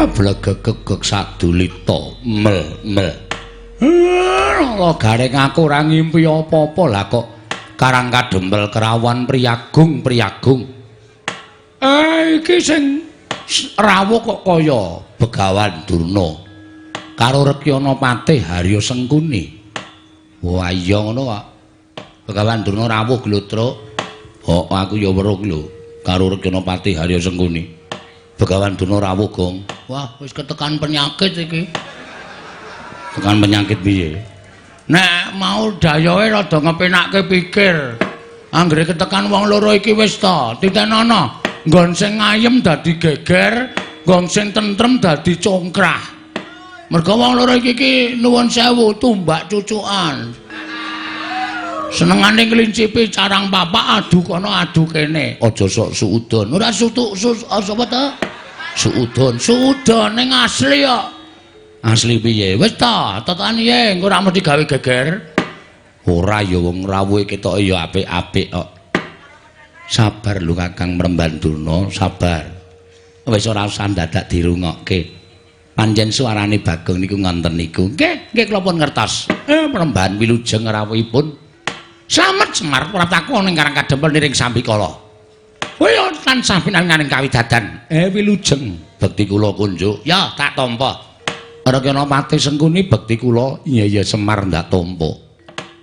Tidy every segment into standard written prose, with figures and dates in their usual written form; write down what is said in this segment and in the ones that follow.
Blegegegeg sadulita mel mel. Nala Gareng aku ora ngimpi apa-apa lah kok Karang Kadempel kerawan priyagung priyagung. Iki sing rawuh kok kaya Begawan Durna karo Rekyana Patih Harya Sengkuni. Wah iya ngono kok. Begawan Durna rawuh glodrok. Oh aku ya weruh lho karo Rekyana Patih Harya Sengkuni. Begawan Durna rawuh gong. Wah wis ketekan penyakit iki. Tekan penyakit piye? Nek mau dayohe rada ngepenakke pikir. Anggere ketekan wong loro iki wis ta, titenono. Nggon sing ayem dadi geger, nggon sing tentrem dadi congkrah. Mergo wong loro iki iki nuwun sewu tumbak cucukan. Senengane nglincipi carang papak adu kono adu kene. Aja sok suudon. Ora sutuk sus apa ta? Suudon, suudon ning asli kok. Asli piye? Wis ta, tetekan piye engko ora mesti gawe geger. Ora ya wong rawuhe ketoke ya apik-apik kok. Sabar lho Kakang Mremban Durna, sabar. Wis ora usah dadak dirungokke. Pancen suarane Bagong niku ngonten niku. Nggih, nggih kula pun ngertos. Mremban wilujeng rawuhipun. Slamet Semar praptaku ning Karang Kadempel niring sambikala. Kowe tansah pinanganing kawidadan. Wilujeng bekti kula kunjuk. Ya, tak tampa. Rekyana Patih Sengkuni bekti kula. Iya iya Semar ndak tampa.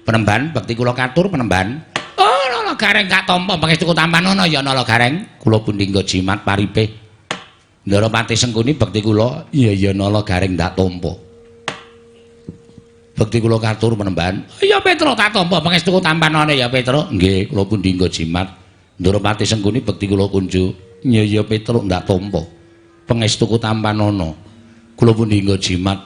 Penemban bekti kula katur penemban. Oh, Nala Gareng gak tampa pangestuku tampanono ya Nala Gareng. Kula pundi nggo jimat paripe. Ndara Patih Sengkuni bekti kula. Iya iya Nala Gareng ndak tampa. Bekti kula katur penemban. Iya Petro tak tampa pangestuku tampanono ya Petro. Nggih, kula pundi nggo jimat. Ndara Patih Sengkuni bekti kula kunjuk. Iya iya Petro ndak tampa. Pangestuku tampanono. Kula pundi nggo jimat.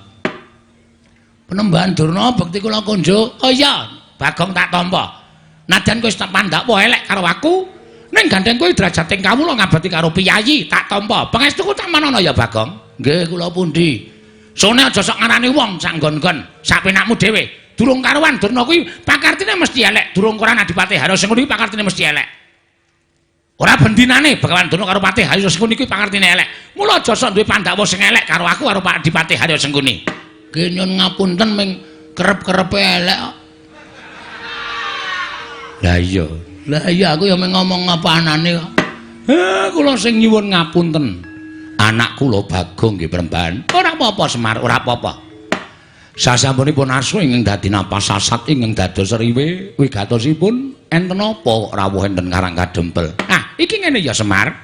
Penemban Durna bekti kula kunjuk. Oh iya, Bagong tak tampa. Nadyan kowe wis tak pandakwa elek karo aku, ning gandeng kowe drajating kawula ngabekti karo piyayi tak tampa. Pangestuku tampanono ya Bagong. Nggih, kula pundi. Sone aja sok ngarani wong sak nggon-nggon, sak penakmu dhewe. Durung karuan Durna kuwi pakartine mesti elek, durung karuan Adipati Harya Sengkuni pakartine mesti elek. Ora bendinane Begawan Durna karo Patih Harya Sengkuni kuwi pakartine elek. Mula aja sok duwe pandhawa sing elek karo aku karo Pak Adipati Harya Sengkuni. Nggih nyun ngapunten ming kerep-kerepe elek kok. Lah iya. Lah iya aku ya mung ngomong apa anane kok. Kula sing nyuwun ngapunten. Anak kula Bagong nggih Premban. Ora apa-apa Semar, ora apa-apa. Sasampunipun asu ingkang dadi napas sasat ingkang dados riwe wigatosipun enten apa kok rawuh enten Karang Kadempel. Nah, iki ngene ya Semar.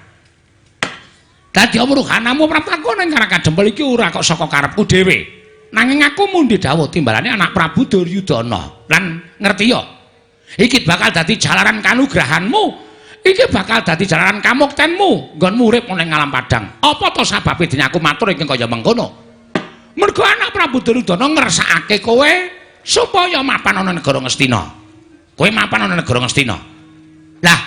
Dadi amruhanamu praptaku ning Karang Kadempel iki ora kok saka karepku dhewe. Nanging aku mundi dawuh timbalane anak Prabu Duryudana. Lan ngerti ya? Iki bakal dadi jalaran kanugrahanmu. Iki bakal dadi jalaran kamuktenmu nggonmu urip ning alam padang. Apa to sababe dene aku matur ingkang kaya mengkono? Mergo anak Prabu Duryudana ngersakake kowe supaya mapan ana negara Ngastina. Kowe mapan ana negara Ngastina. Lah,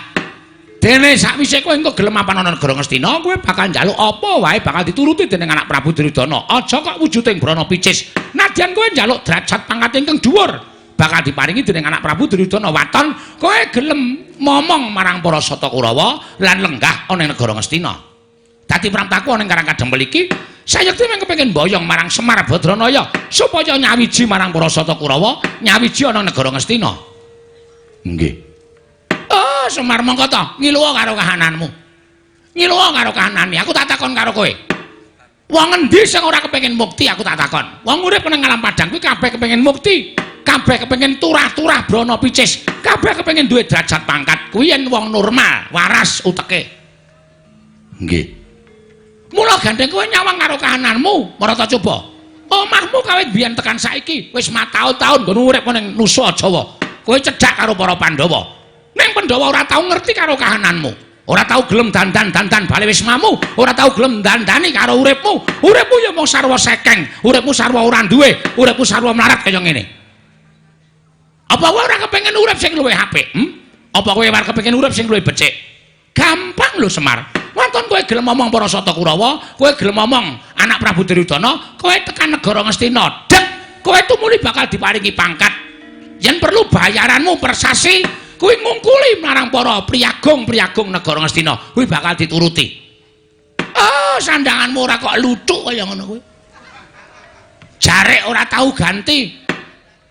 dene sakwise kowe engko gelem mapan ana negara Ngastina, kowe bakal njaluk apa wae bakal dituruti dening anak Prabu Duryudana. Aja kok wujuding brana picis. Nadyan kowe njaluk derajat pangkat ingkang dhuwur, bakal diparingi dening anak Prabu Duryudana. Waton kowe gelem momong marang para Sata Kurawa lan lenggah ana ing negara Ngastina. Dadi praptaku ana ing Karang Kadempel iki sayekti mung kepengin boyong marang Semar Badranaya supaya nyawiji marang para Sata Kurawa, nyawiji ana negara Ngastina. Nggih. Oh, Semar mongko ta ngiluwa karo kahananmu. Ngiluwa karo kahanane, aku tak takon karo kowe. Wong endi sing ora kepengin mukti aku tak takon. Wong urip nang alam padang kuwi kabeh kepengin mukti. Kabeh kepengin turah-turah brana picis. Kabeh kepengin duwe derajat pangkat. Kuwi yen wong normal, waras uteke. Nggih. Mula gandeng kowe nyawang karo kahananmu, marata coba. Omahmu kawit biyen tekan saiki wis mataun-taun nggon urip ning Nusa Jawa. Kowe cedhak karo para Pandhawa. Ning Pandhawa ora tau ngerti karo kahananmu. Ora tau gelem dandan-dandan bali wismamu, ora tau gelem dandani karo uripmu. Uripmu ya mung sarwa sekeng, uripmu sarwa ora duwe, uripmu sarwa mlarat kaya ngene. Apa kowe ora kepengin urip sing luwih apik? Hmm? Apa kowe ora kepengin urip sing luwih becik? Gampang lho Semar. Waton kowe gelem ngomong para Sata Kurawa, kowe gelem ngomong anak Prabu Duryudana, kowe tekan negara Ngastina, dek, kowe tumuli bakal diparingi pangkat. Yen perlu bayaranmu persasi, kuwi ngungkuli marang para priyagung-priyagung negara Ngastina, kuwi bakal dituruti. Ah, Oh, sandanganmu ora kok luthuk kaya ngono kuwi. Jarek ora tau ganti.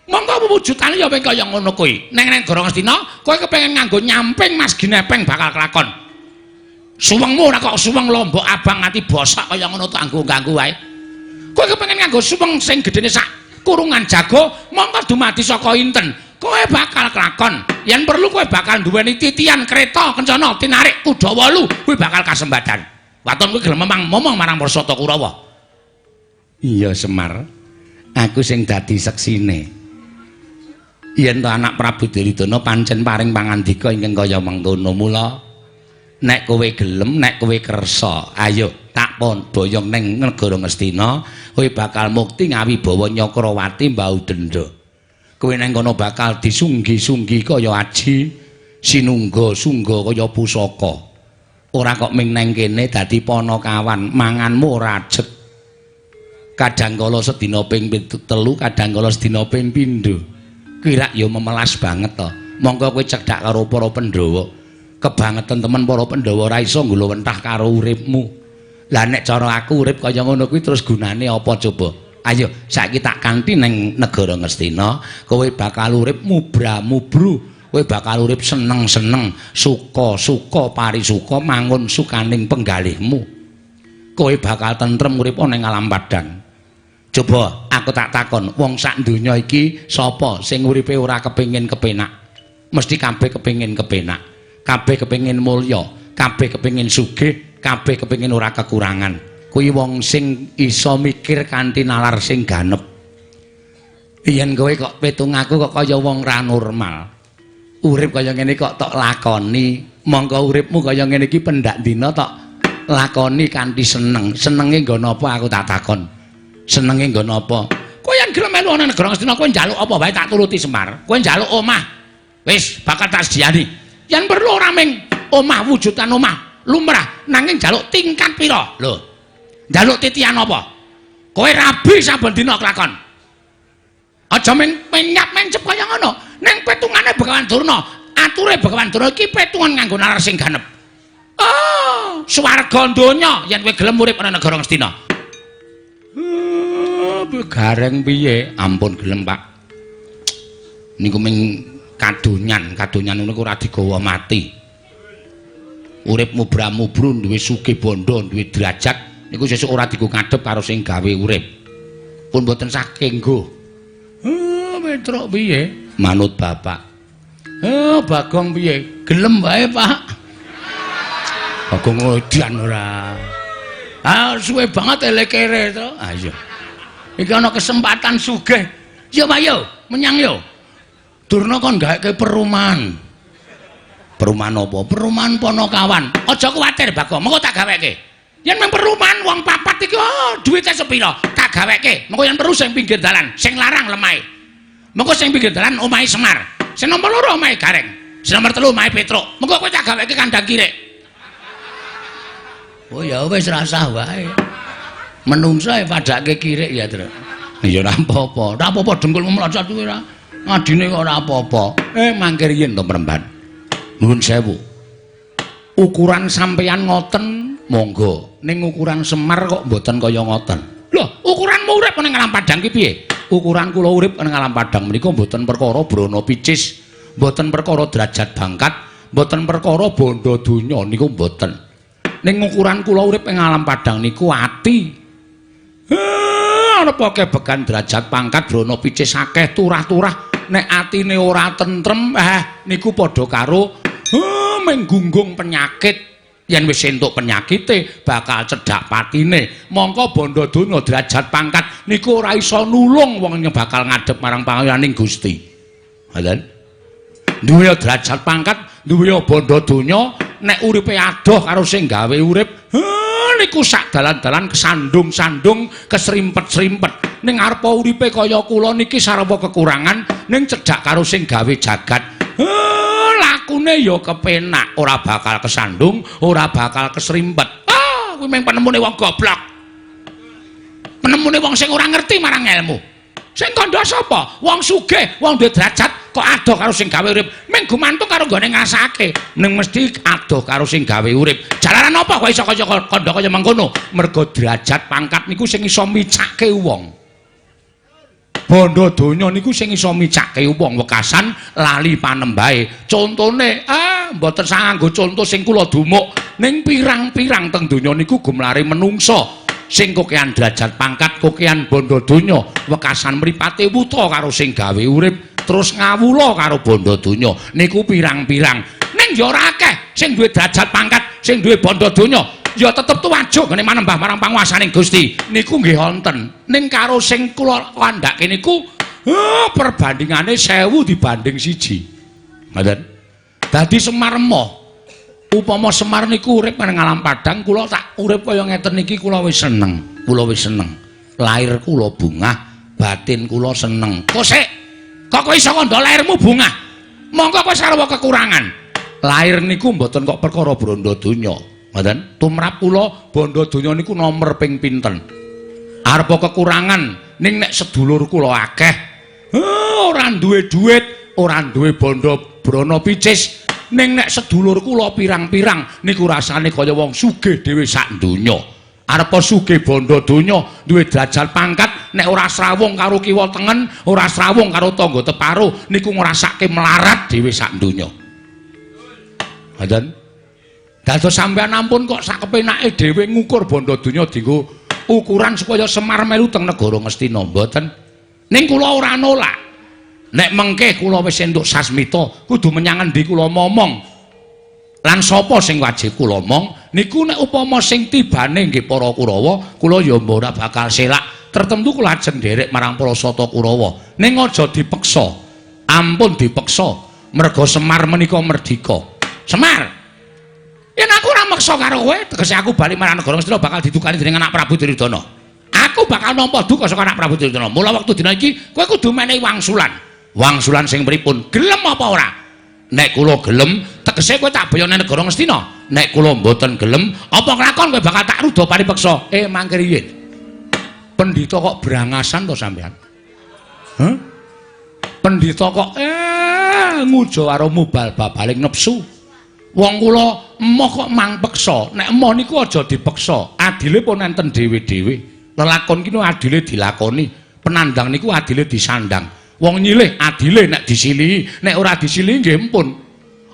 Monggo wujudane ya kaya ngono kuwi. Neng negara Ngastina, kowe kepengin nganggo nyamping Mas Ginepeng bakal kelakon. Suwengmu ora kok suweng lombok abang nganti bosok kaya ngono tak nganggo wae. Kowe kepengin nganggo suweng sing gedene sak kurungan jago, monggo dumadi saka inten. Kowe bakal kelakon. Yen perlu kowe bakal duweni titian kereta kencana tinarik kuda wolu, kuwi bakal kasembadan. Waton kuwi gelem memang momong marang Parsata Kurawa. Iya Semar, aku sing dadi seksine. Yen to anak Prabu Duryudana pancen paring pangandika ingkang kaya mengkono, mula nek kowe gelem, nek kowe kersa, ayo tak pon boyong ning negara Ngastina, kowe bakal mukti ngawibawa Nyakrawati mbau denda. Kowe nang kono bakal disunggi-sunggi kaya aji, sinungga-sungga kaya pusaka. Ora kok ming nang kene dadi panakawan, manganmu ora ajeg. Kadang kala sedina ping 3, kadang kala sedina ping pindho. Kuwi rak ya memelas banget to. Mongko kowe cedhak karo para Pandhawa. Kebangetan temen para Pandhawa ora iso nggulawentah karo uripmu. Lah nek cara aku urip kaya ngono kuwi terus gunane apa coba? Ayo saiki tak kanthi ning negara Ngastina, kowe bakal urip mubra-mubru, kowe bakal urip seneng-seneng, suka-suka parisuka mangun sukaning penggalihmu. Kowe bakal tentrem urip ana ing alam padang. Coba aku tak takon, wong sak donya iki sapa sing uripe ora kepengin kepenak? Mesti kabeh kepengin kepenak, kabeh kepengin mulya, kabeh kepengin sugih, kabeh kepengin ora kekurangan. Kuwi wong sing iso mikir kanthi nalar sing ganep. Yen kowe kok petung aku kok kaya wong ra normal. Urip kaya ngene kok tok lakoni, mongko uripmu kaya ngene iki pendak dina tok lakoni kanthi seneng. Senenge nggo napa aku tak takon? Senenge nggo napa? Kowe yen gelem melu ana negara Ngastina kowe njaluk apa wae tak turuti Semar. Kowe njaluk omah, wis bakal tak sediani. Yen perlu ora ming omah wujudan omah lumrah, nanging njaluk tingkat pira? Lho. Njaluk titian apa? Kowe rabi saben dina kelakon. Aja ming menyap mencep kaya ngono. Ning petungane Begawan Durna, ature Begawan Durna iki petungan nganggo nalar sing ganep. Oh, swarga donya yen kowe gelem urip ana negara Ngastina. Gareng piye? Ampun gelem, Pak. Niku ming kadonyan, kadonyan niku ora digawa mati. Urip mubra-mubru duwe sugih bondo, duwe derajat, niku sesuk ora digo ngadhep karo sing gawe urip. Pun mboten saking nggo. Petruk piye? Manut bapak. Bagong piye? Gelem wae, Pak. Bagong edan ora. Ah, suwe banget elekere to. Ah iya. Iki ana kesempatan sugih. Yo, Pak yo, menyang yo. Durna kon gaweke perumahan. Perumahan apa? Perumahan Panakawan. Aja kuwatir, Bagong, mengko tak gaweke. Yen mung perumahan wong papat iki, oh, duwite sepira? Tak gaweke. Mengko yen perlu sing pinggir dalan, sing larang lemahe. Mengko sing pinggir dalan omahe Semar. Sing nomor 2 omahe Gareng. Sing nomor 3 omahe Petruk. Mengko kowe tak gaweke kandang kirik. Oh ya wis rasah wae. Menungso e padake kirik ya, Tru. Ya ora apa-apa. Ora apa-apa dengkulmu mlocot kuwi ora. Ngadine kok ora apa-apa. Mangke riyin to Premban. Nuwun sewu. Ukuran sampeyan ngoten monggo. Ning ukuran Semar kok mboten kaya ngoten. Lho, ukuranmu urip ning alam padang ki piye? Ukuran kula urip ning alam padang menika mboten perkara brana picis, mboten perkara derajat bangkat, mboten perkara bondo donya niku mboten. Ning ukuran kula urip ing alam padang niku ati. Ana kebegan derajat pangkat brana picis akeh turah-turah, nek atine ora tentrem, niku padha karo menggunggung penyakit. Yen wis entuk penyakite bakal cedhak patine. Mongko bondo donya derajat pangkat niku ora iso nulung wong bakal ngadhep marang pangayaning Gusti. Ngoten. Duwe derajat pangkat, duwe bondo donya, nek uripe adoh karo sing gawe urip, niku sak dalan-dalan kesandung-sandung, kesrimpet-srimpet. Ning arepa uripe kaya kula niki sarwa kekurangan, ning cedhak karo sing gawe jagat. Lakune ya kepenak, ora bakal kesandung, ora bakal kesrimpet. Ah, kuwi mung penemune wong goblok. Penemune wong sing ora ngerti marang ilmu. Sing kandha sapa? Wong sugih, wong duwe derajat, Kok adoh karo sing gawe urip? Ming gumantung karo nggone ngrasake. Ning mesti adoh karo sing gawe urip. Jalaran apa kok iso kaya kandha kaya mengkono? Mergo derajat pangkat niku sing iso micake wong. Bondo donya niku sing iso micake wong wekasan lali panembahe. Contone mboten sang nganggo conto sing kula dumuk ning pirang-pirang teng donya niku gumlare menungsa sing kokean derajat pangkat, kokean bondo donya, wekasan mripate wuta karo sing gawe urip, terus ngawula karo bondo donya niku pirang-pirang. Ning ya ora akeh sing duwe derajat pangkat, sing duwe bondo donya ya tetep tuwajuk ngene manembah marang panguwasaning Gusti niku nggih wonten. Ning karo sing kula kandhake niku perbandingane 1000 dibanding 1. Ngoten. Dadi Semar emoh. Upama Semar niku urip nang alam padang, kula tak urip kaya ngeten iki kula wis seneng. Kula wis seneng. Lahir kula bungah, batin kula seneng. Kok sik? Kok kowe iso kandha lahirmu bungah? Monggo kowe sarwa kekurangan. Lahir niku mboten kok perkara bondo donya. Ngoten. Tumrap kula bondo donya niku nomer ping pinten. Arepa kekurangan ning nek sedulur kula akeh, ora duwe duit, ora duwe bondo brana picis. Ning nek sedulur kula pirang-pirang niku rasane kaya wong sugih dhewe sak donya. Arepa sugih bondo donya, duwe derajat pangkat, nek ora srawung karo kiwa tengen, ora srawung karo tangga teparo, niku ngrasake melarat dhewe sak donya. Ngoten. Dados sampeyan ampun kok sak kepenake dhewe ngukur bondo donya dienggo ukuran supaya Semar melu teng negara Ngastina, mboten. Ning kula ora nolak. Nek mengke kula wis entuk sasmita, kudu menyang endi kula momong. Lan sapa sing wajib kula omong niku nek upama sing tibane nggih para Kurawa, kula ya ora bakal selak. Tertentu kula ajeng nderek marang para sata Kurawa. Ning aja dipeksa. Ampun dipeksa. Merga Semar menika merdika. Semar. Yen aku ora meksa karo kowe, tegese aku bali marang negara Ngastina bakal didukani dening anak Prabu Duryudana. Aku bakal nampa duka saka anak Prabu Duryudana. Mula wektu dina iki kowe kudu menehi wangsulan. Wangsulan sing pripun? Gelem apa ora? Nek kula gelem, tegese kowe tak boyone negara Ngastina. Nek kula mboten gelem, apa nglakon kowe bakal tak ruda paripeksa. Mangke riyin. Pendhita kok brangasan to sampean? Hah? Pendhita kok ngujo karo mubal babaling nepsu. Wong kula emoh kok mang peksa. Nek emoh niku aja dipeksa. Adile pun enten dhewe-dhewe. Lelakon ki adile dilakoni. Penandang niku adile disandang. Wong nyilih adile nek disilihi, nek ora disilihi nggih ampun.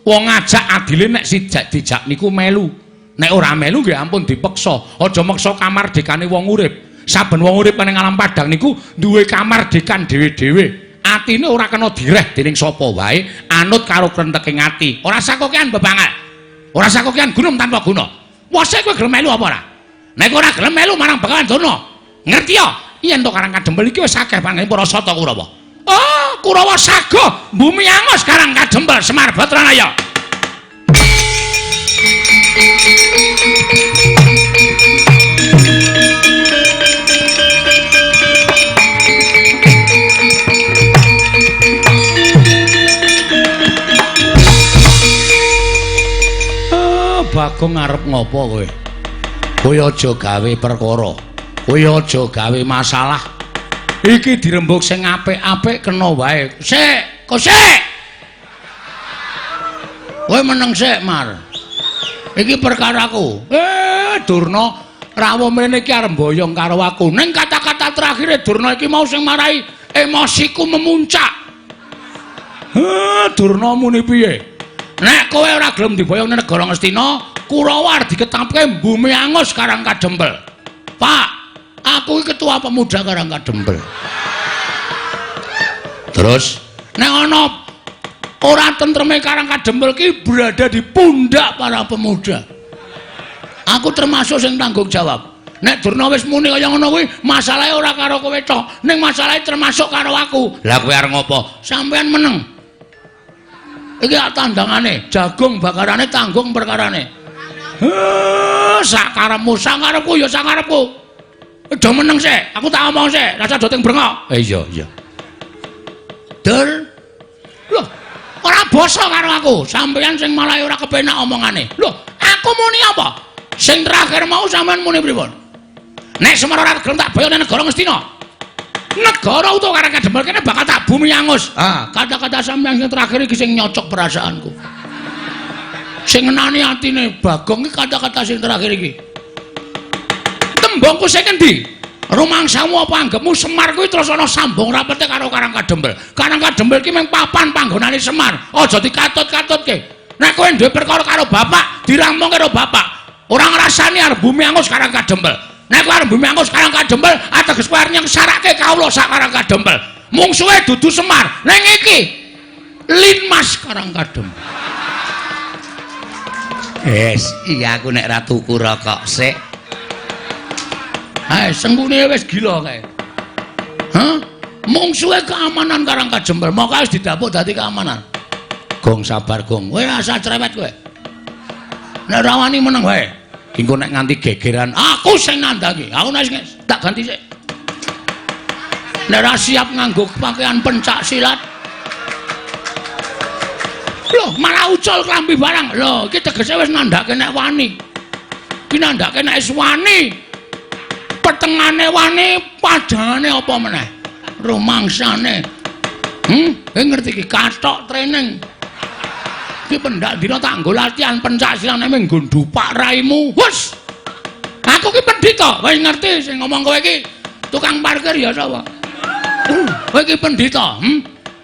Wong ngajak adile nek sijak dijak niku melu. Nek ora melu nggih ampun dipeksa. Aja meksa kamardikane wong urip. Saben wong urip ning alam padang niku duwe kamardikan dhewe-dhewe. Atine ora kena direh dening sapa wae, anut karo krenteking ati. Ora sakokean bebangal. Ora sakokean gunung tanpa guna. Wose kowe gelem melu apa ora? Nek ora gelem melu marang Begawan Durna. Ngerti ya? Yen to Karang Kadempel iki wis akeh pangene para sata Kurawa. Oh, Kurawa sago bumi angus Karang Kadempel Semar Batranaya. Bagong arep ngopo kowe? Kowe aja gawe perkara. Kowe aja gawe masalah. Iki dirembug sing apik-apik kena wae. Sik, kok sik. Kowe meneng sik, Mar. Iki perkaraku. Durna rawuh mrene iki arep mboyong karo aku. Ning kata-kata terakhire Durna iki mau sing marai emosiku memuncak. Durna muni piye? Nek kowe ora gelem diboyong nang negara Ngastina, Kurawa arep diketapke bumi angus Karang Kadempel. Pak, aku iki ketua pemuda Karang Kadempel. Terus nek ana ora tentreme Karang Kadempel ki berada di pundak para pemuda. Aku termasuk sing tanggung jawab. Nek Durna wis muni kaya ngono kuwi, masalahe ora karo kowe tok, ning masalahe termasuk karo aku. Lah kowe arep ngopo? Sampeyan meneng. Iki tandangane, jagung bakarane tanggung perkarane. Sakarepmu, sakarepku ya sakarepku. Aja meneng sik, aku tak omong sik, rasa do teng brengok. Iya, iya. Dur. Loh, ora basa karo aku. Sampeyan sing malah ora kepenak omongane. Loh, aku muni apa? Sing terakhir mau sampeyan muni pripun? Nek Semar ora gelem tak boyone negara Ngastina. Negara utawa Karang Kadempel kene bakal tak bumi angus. Ah, kata-kata sampeyan sing terakhir iki sing nyocok perasaanku. Sing ngenani atine Bagong iki kata-kata sing terakhir iki. Tembungku sing endi? Rumangsamu apa anggepmu Semar kuwi terus ana sambung rapete karo Karang Kadempel. Karang Kadempel iki mung papan panggonane Semar. Aja dikatut-katutke. Nek kowe duwe perkara karo bapak, dirampung karo bapak. Ora ngrasani arep bumi angus Karang Kadempel. Nek kowe arep bumi angus Karang Kadempel, ateges kowe arep nyengsarake kawula sak Karang Kadempel. Mungsuhe dudu Semar, ning iki Linmas Karang Kadempel. Wis, iya aku nek ra tuku rokok sik. Hai, sengkune wis gila kae. Hah? Mungsuhe keamanan Karang Kadempel, moko wis didapuk dadi keamanan. Gong sabar, Gong. Kowe rasa cerewet kowe. Nek ora wani meneng wae. Engko nek nganti gegeran, aku sing nandhangi. Aku nek tak ganti sik. Nek ora siap nganggo pakaian pencak silat. Loh, malah ucul klambi barang. Loh, iki tegese wis nandhake nek wani. Iki nandhake nek wis wani. Petengane wani, padhangane apa meneh? Rumangsane. Kowe ngerti iki kathok training. Iki pendak dina tak nggo latihan pencak silat nek nggo ndupak raimu. Wes. Aku ki pendhita, wis ngerti sing ngomong kowe iki tukang parkir ya sapa? Kowe iki pendhita,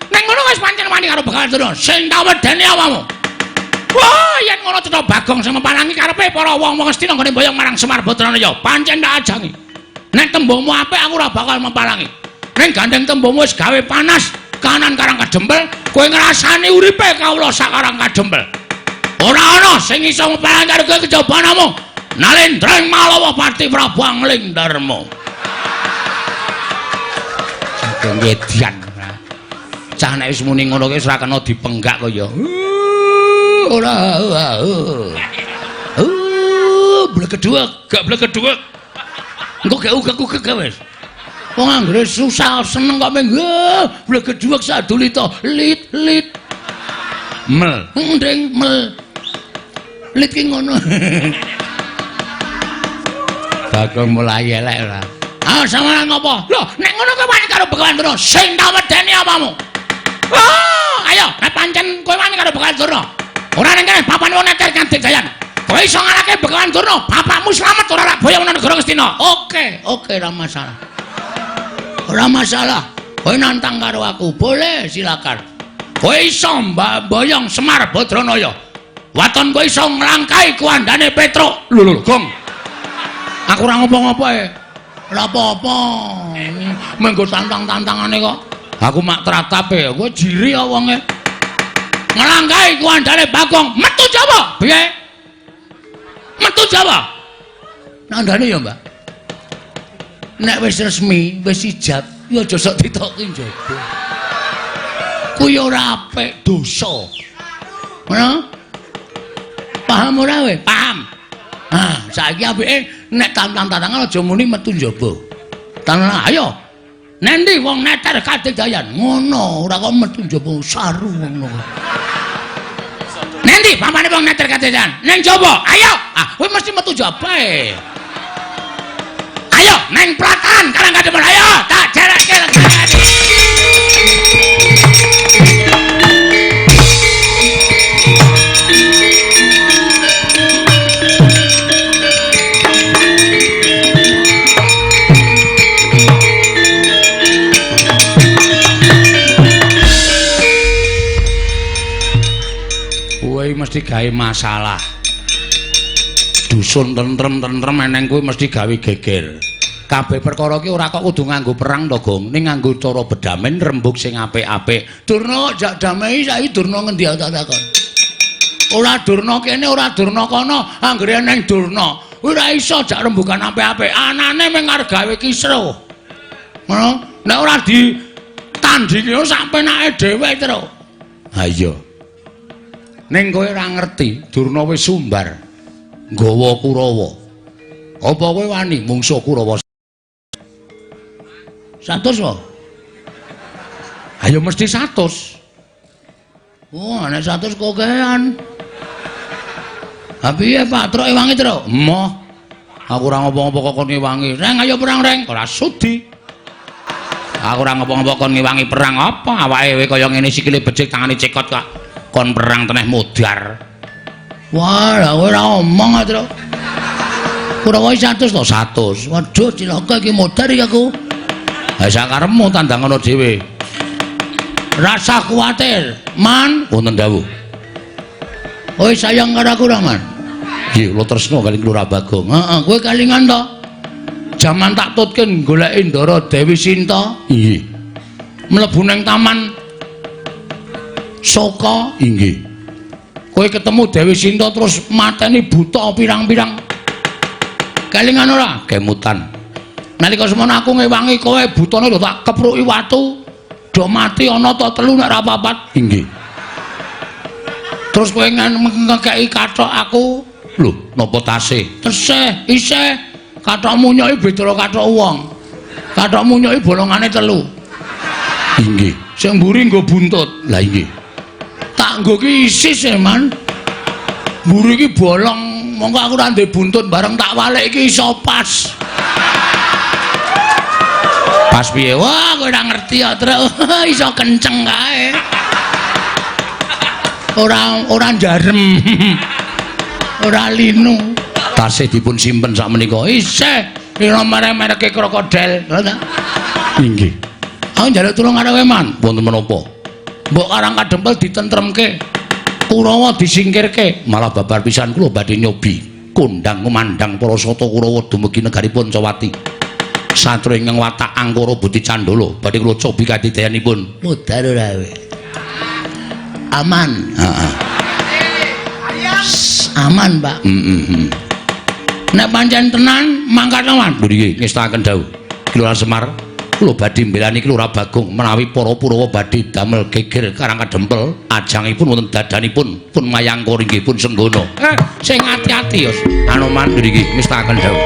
Ning ngono wis pancen wani karo Begawan Durna. Sing tak wedeni awakmu. Wah, yen ngono cetha Bagong sing meparangi karepe para wong-wong Astina nggone mboyong marang Semar Badranaya. Pancen tak ajangi. Nek tembungmu apik aku ora bakal meparangi. Ning gandeng tembungmu wis gawe panas kanan Karang Kadempel, kowe ngrasani uripe kawula sak Karang Kadempel. Ora ana sing iso meparangi karo kowe kejaba namung Nalendra Malawa Pati Prabu Angling Darma. Saking edian. Cah nek wis muni ngono ki wis ora kena dipenggak kaya. Ora. Blegeduwek, gak blegeduwek. Engko gak ugek-ugek wis. Wong anggere susah seneng kok mung blegeduwek sadulita lit lit. Mel. Nding mel. Lit ki ngono. Bagong mulai elek ora. Ah, sampeyan ngopo? Lho, nek ngono kowe wani karo Begawan Durna, sing tak wedeni apamu? Ah, ayo, nek pancen kowe wani karo Begawan Durna. Ora ning kene papan wong neter kanthi jayan. Kowe iso ngalahke Begawan Durna, bapakmu slamet ora rak boyong nang negara Ngastina. Oke, oke ora masalah. Ora masalah. Kowe nantang karo aku, boleh silakan. Kowe iso mboyong Semar Badranaya. Waton kowe iso nglangkai kuandane Petruk. Lho lho, Gong. Aku ora ngopo-ngopo e. Ora apa-apa. Menggo tantang-tantangane kok. Aku mak tratape, kowe jiri ya wonge. Nglangkai kuandane Bagong, metu Jawa. Piye? Metu Jawa. Nandane ya, Mbak. Nek wis resmi, wis ijab, ya aja sok ditoki njaba. Kuwi ora apik, dosa. Ngono? Paham ora kowe? Paham. Ah, saiki apike nek tantang-tantangan aja muni metu njaba. Tantang, ayo. Nendi wong neter kadedayan? Ngono, ora kok metu njaba saru ngono. Nendi pamane wong neter kadedayan? Ning njaba, ayo. Ah, kowe mesti metu njaba e. Ayo neng Platahan Karang Kadempel, ayo tak jerekke legane. Kowe mesti gawe masalah. Dusun tentrem-tentrem eneng kowe mesti gawe geger. Kabeh perkara ki ora kok kudu nganggo perang to, Gong. Ning nganggo cara bedamen rembug sing apik-apik. Durna jak damai saiki Durna ngendi tak takon. Ora Durna kene, ora Durna kono, anggere eneng Durna. Ora iso jak rembugan apik-apik. Anane mung arep gawe kisruh. Ngono? Nek ora ditandingi sak penake dhewe terus. Ha iya. Ning kowe ora ngerti, Durna wis sumbar nggawa Kurawa. Apa kowe wani mungsuh Kurawa? 100 wae. Ayo mesti 100. Oh, nek 100 kokean. Ha piye Pak, truk ewangi truk? Emoh. Aku ora ngopo-ngopo kok kon ngewangi. Reng ayo perang reng. Ora sudi. Aku ora ngopo-ngopo kon ngewangi perang apa awake kowe kaya ngene sikile becik tangane cekot kok. Kon perang teneh modar. Wah, lah kowe ora omong a, Tru. Kurawa 100 to 100. Waduh, cilaka iki modar iki aku. Ha sakarepmu tandang ngono dhewe. Rasa kuwatir, Man. Wonten dawuh. Kowe sayang karo aku ora, Man? Nggih, kula tresna kali Lurah Bagong. Heeh, kowe kalingan to? Jaman tak tutke goleki Ndara Dewi Sinta. Inggih. Mlebu nang taman Soka. Inggih. Kowe ketemu Dewi Sinta terus mateni buta pirang-pirang. Kelingan ora? Kemutan. Nalika semono aku ngewangi kowe butane lho tak kepruki watu. Do mati ana ta telu nek ora papat. Inggih. Terus kowe ngekeki kathok aku. Lho, napa tasih? Tesih, isih. Kathok munyoki beda karo kathok wong. Kathok munyoki bolongane 3. Inggih. Sing mburi nggo buntut. Lah inggih. Tak nggo ki isis e, Man. Mburi iki bolong, mongko aku ora ndek buntut bareng tak walik iki iso pas. Pas piye? Wah, kowe ora ngerti ya, Truk. Iso kenceng kae. Ora njarem. Ora linu. Tasih dipun simpen sak menika. Isih ira merek-mereke krokodil. Lha ta? Inggih. Aku njaluk tulung karo kowe, Man. Wonten menapa? Mbok Karang Kadempel ditentremke. Kurawa disingkirke. Malah babar pisan kula badhe nyobi kondang kumandhang para sata Kurawa dumugi negari Pancawati. Satria ingkang watak angkara budi candala badhe kula cobi kadidayanipun. Mudhar ora kowe. Aman. Heeh. Aman, Pak. Heeh. Nek pancen tenan mangkat lawan. Lho nggih, ngestakaken dawuh. Ki Lurah Semar, kula badhe mbelani Ki Lurah Bagong menawi para Purawa badhe damel geger Karang Kadempel, ajangipun wonten dadanipun pun mayangkara inggih pun senggana. Sing ati-ati ya Anoman. Lho nggih, ngestakaken dawuh.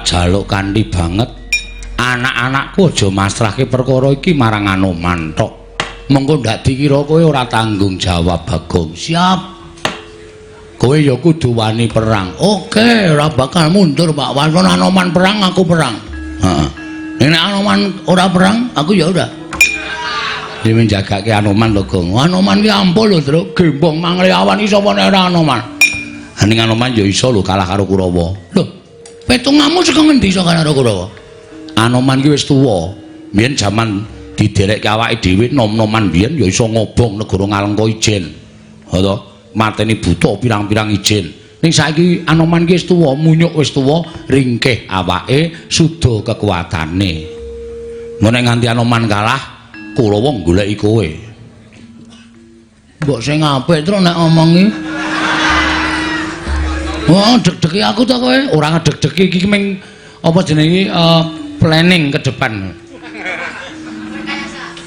Jaluk kanthi banget anak-anakku aja masrahke perkara iki marang Anoman tok. Mengko ndak dikira kowe ora tanggung jawab, Bagong. Siap. Kowe ya kudu wani perang. Oke, ora bakal mundur, Pak. Walaupun Anoman perang, aku perang. Heeh. Nek Anoman ora perang, aku ya ora. Dhewe njagake Anoman lho, Gong. Anoman ki ampuh lho, Truk. Gembong mangle awan iki sapa nek ora Anoman. Ning Anoman ya iso lho kalah karo Kurawa. Lho, petungamu saka ngendi iso kalah karo Kurawa? Anoman ki wis tuwa. Biyen jaman diderekke awake dhewe nom-noman biyen ya iso ngobong negara Ngalengka ijen. Ha to, mateni buta pirang-pirang ijen. Ning saiki Anoman ki wis tuwa, munyuk wis tuwa, ringkih awake, suda kekuatane. Mun nek nganti Anoman kalah, Kurawa goleki kowe. Mbok sing apik terus nek omongi. Wah, deg-degi aku to kowe. Ora ngedeg-degi iki ming apa jenenge planning ke depan.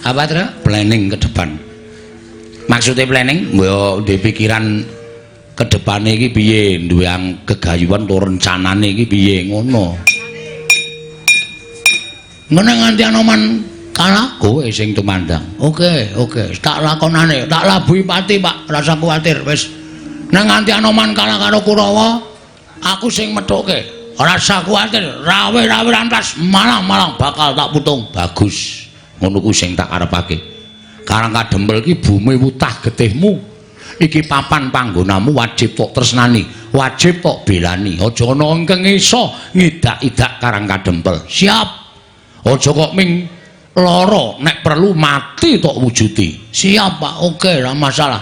Apa, Tru? Planning ke depan. Maksudnya planning, mbok ndek pikiran Kedepane iki piye? Duwe gegayuhan to rencanane iki piye ngono. Ngene nganti Anoman kalah kowe sing tumandang. Oke, oke, tak lakonane, tak labuhi pati, Pak, rasa kuwatir wis. Nek nganti Anoman kalah karo Kurawa, aku sing methuke. Rasa kuwatir, rawe-rawe rantas malang-malang bakal tak putung. Bagus. Ngono ku sing tak karepake. Karang Kadempel iki bumi wutah getihmu. Iki papan panggonamu wajib tok tresnani, wajib tok belani. Aja ana ingkang iso ngidak-idak Karang Kadempel. Siap. Aja kok ming lara, nek perlu mati tok wujudi. Siap, Pak. Oke, ora masalah.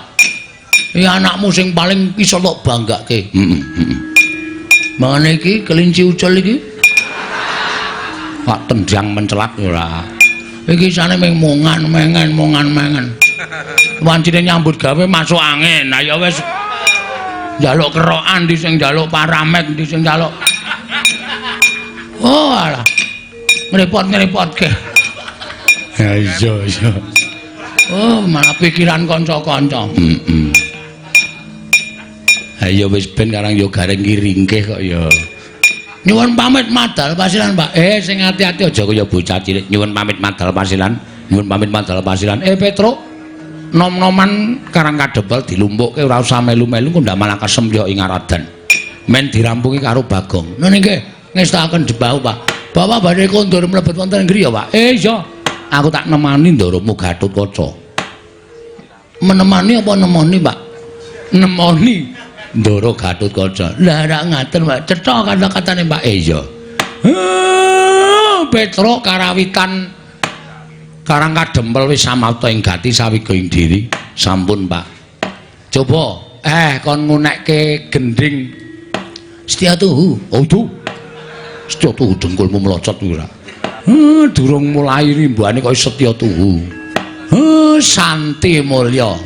Iki anakmu sing paling iso tok banggake. Heeh, heeh. Mangane iki kelinci ucul iki. Pak tendang mencelat ora. Iki isane ming mongan mengen mongan mengen. Wancine nyambut gawe masuk angin. Lah ya wis njaluk kerokan ndi sing njaluk paramek ndi sing njaluk. Oh alah. Ngrepot-ngrepotke. Ya iya iya. Oh malah pikiran kanca-kanca. Heeh. Ha ya wis ben karang ya gareng ki ringkih kok ya. Nyuwun pamit madal pasilan, Pak. Sing ati-ati aja kaya bocah cilik. Nyuwun pamit madal pasilan. Nyuwun pamit madal pasilan. Petruk, nom-noman Karang Kadempel dilumpukke ora usah melu-melu kok ndak malah kesembyok ing aradan. Men dirampungi karo Bagong. Ngono nggih, ngestakaken jebahu, Pak. Bapak badhe kondur mlebet wonten griya, Pak. Iya. Aku tak nemani ndaramu Gatotkaca. Menemani apa nemoni, Pak? Nemoni Ndara Gatotkaca. Lah rak ngaten, Pak. Cetha kata-katane, Pak. Iya. Petruk karawitan Karang Kadempel wis samapta ing gati sawiga ing diri. Sampun, Pak. Coba kon ngunekke gendhing Setya Tuhu. Oh, tuh. Setya Tuhu dengkulmu mlocot kuwi ora. Durung mulai rimbuhane kaya Setya Tuhu. Santi Mulya.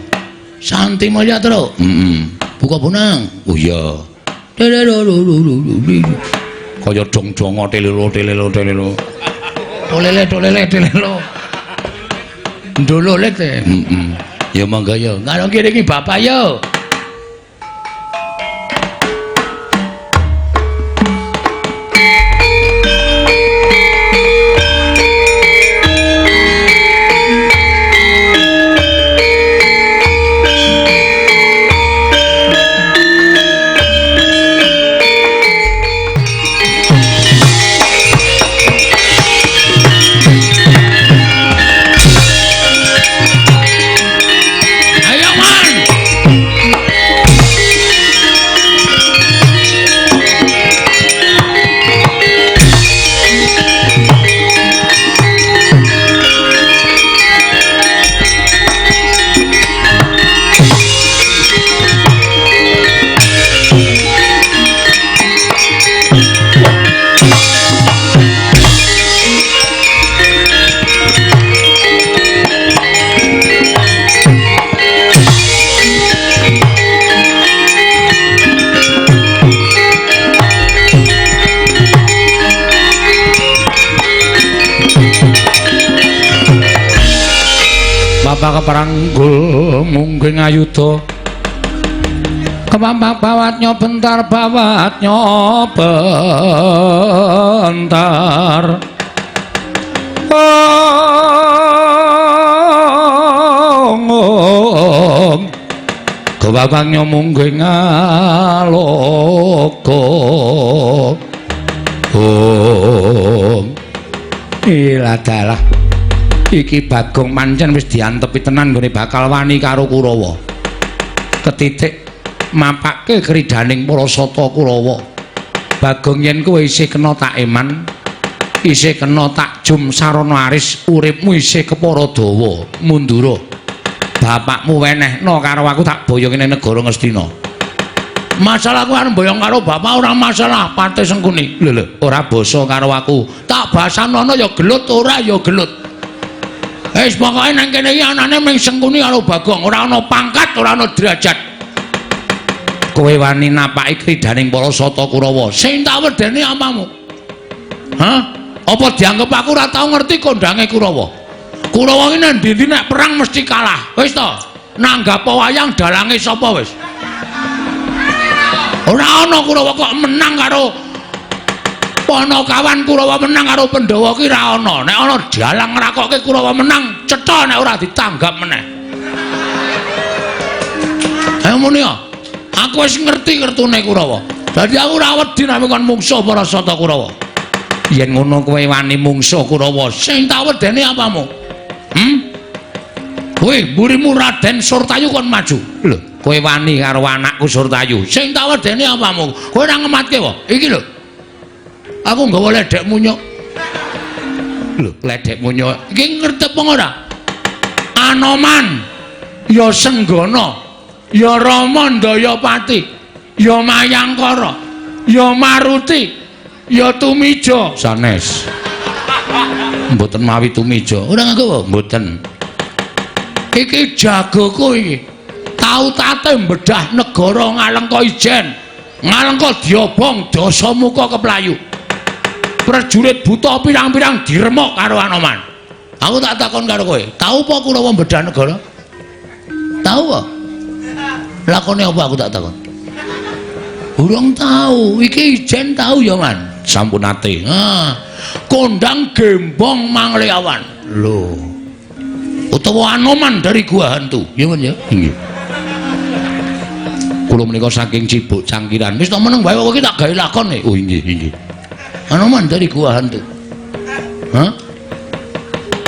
Santi Mulya, Truk. Heeh. Buka bonang. Oh iya. Kaya dong-dongo telelo telelo telelo. Tolele tolele telelo. Ndololet. Heeh. Ya monggo ya. Karo kene iki bapak yo. Bapak keparanggul mungkin ayuda kemampak bawatnya bentar bawatnya bentar. Ong kebabangnya mungkin ngaloka. Om iladalah iki Bagong mancen wis diantepi tenan nggone bakal wani karo Kurawa. Ketitik mapake kridaning para sata Kurawa. Bagong yen kowe isih kena tak eman, isih kena tak jum sarana aris, uripmu isih kepara dawa, mundura. Bapakmu wenehno karo aku tak boyong ning negara Ngastina. Masalah aku arep boyong karo bapak ora masalah, Pate Sengkuni. Lho lho, ora basa karo aku. Tak basanono ya gelut ora ya gelut. Wis pokoke nang kene iki anane mung Sengkuni karo Bagong, ora ana pangkat, ora ana derajat. Kowe wani napaki kridaning para sata Kurawa. Sing tak wedeni apamu? Hah? Apa dianggep aku ora tau ngerti kondange Kurawa? Kurawa iki nang ndi-ndi nek perang mesti kalah. Wis to, nanggap wayang dalange sapa wis? Ora ana Kurawa kok menang karo Panakawan, Kurawa menang karo Pandhawa ki ora ana. Nek ana dalang ngrakokke Kurawa menang, cetha nek ora ditanggap meneh. Ayo muni ya. Aku wis ngerti kertune Kurawa. Dadi aku ora wedi nek kon mungsuh para sata Kurawa. Yen ngono kowe wani mungsuh Kurawa, sing tak wedeni apamu? Kowe mburimu Raden Surtayu kon maju. Lho, kowe wani karo anakku Surtayu. Sing tak wedeni apamu? Kowe ora ngematke wae. Iki lho. Aku nggawa ledek munyuk. Lho, ledek munyuk. Iki ngerti apa ora? Anoman, ya Senggana, ya Rama Ndayapati, ya Mayangkara, ya Maruti, ya Tumija. Sanes. Mboten mawi Tumija. Ora nganggo mboten. Iki jagoku iki. Tau tate mbedah negara Ngalengka Ijen. Ngalengka diobong Dasamuka keplayu. Prajurit buta pirang-pirang diremuk karo Anoman. Aku tak takon karo kowe, tau apa Kurawa mbedah negara? Tau apa? Lakone apa aku tak takon? Urung tau. Iki Ijen tau ya, Man. Sampun nate. Ah, kondang gembong Mangleawan. Lho. Utawa Anoman dari Gua Hantu. Ya, Man ya? Nggih. Kula menika saking Cibuk Cangkiran. Wis tak meneng wae kok iki tak gawe lakon e. Oh inggih, inggih. Anoman dari Gua Hantu. Hah?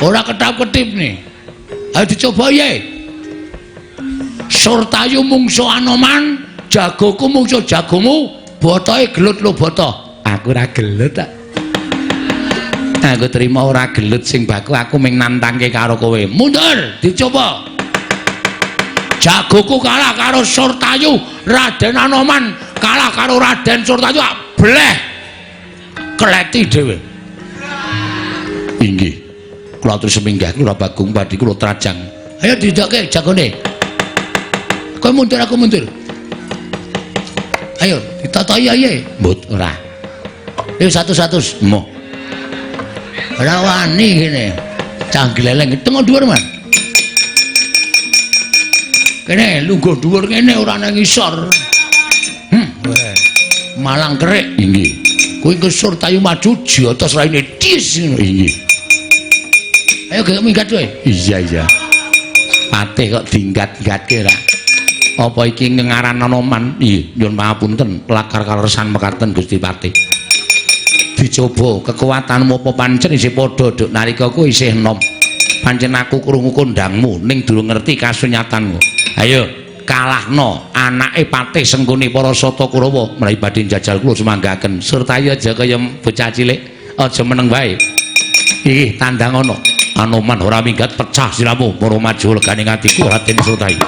Ora ketap-ketip nih. Ayo dicoba ye. Surtayu mungsuh Anoman, jagoku mungsuh jagomu, botohe gelut lo boto. Aku ora gelut tak. Aku terima ora gelut sing baku, aku ming nantangke karo kowe. Mundur, dicoba. Jagoku kalah karo Surtayu, Raden Anoman kalah karo Raden Surtayu, bleh. Kleti dhewe. Inggih. Kula terus minggah kula Bagong badhe kula trajang. Ayo didokke jagone. Kowe mundur aku mundur. Ayo ditatahi ae. Mbut ora. Ayo satu-satu. Moh. Ora wani kene. Cah gleleng tengok dhuwur, Man. Kene lungguh dhuwur kene ora nang ngisor. Malang kerik. Inggih. Kowe ke Surtayu maju jotos raine dis ngono. Inggih. Ayo gek minggat kowe. Iya iya. Patih kok dinggat-gatke ra. Apa iki ngaran Anoman? Iya, nyuwun pangapunten, lakar kaleresan mekaten Gusti Patih. Dicoba kekuatanmu apa pancen isih padha duk nalika kowe isih enom. Pancen aku krungu kondangmu ning durung ngerti kasunyatanmu. Ayo kalahno anake Patih Sengkuni para sata Kurawa menawi badhe njajal kula sumanggaken. Surtayu aja kaya bocah cilik, aja meneng wae. Iki tandang ana. Anoman ora minggat pecah siramu para maju legane atiku Raden Surtayu.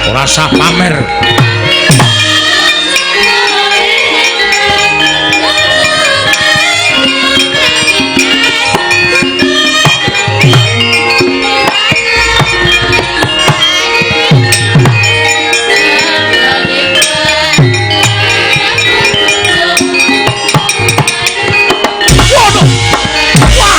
Rasa pamer. Waduh. Wah.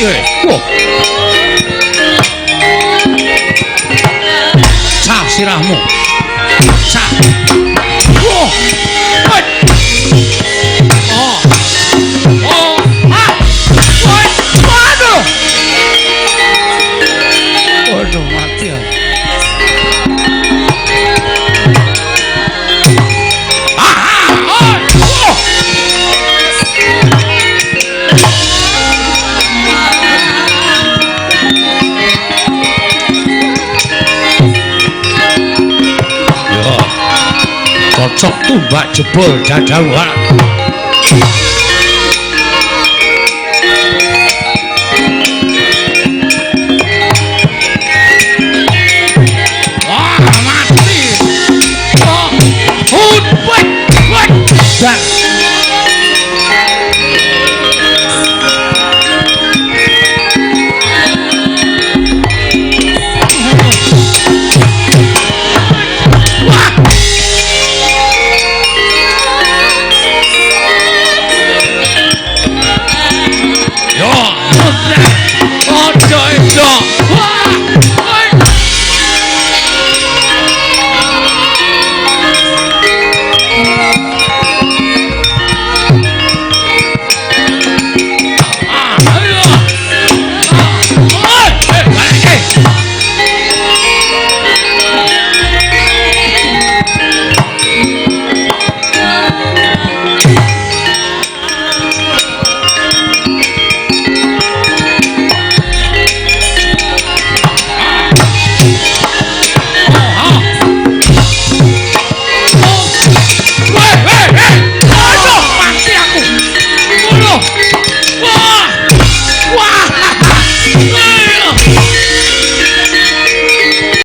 kowe. Wah. Cah sirahmu. Cah. Wah. Oh. Oh. Ah. Waduh. Waduh mati ya. Cocok tumbak jebol dadamu.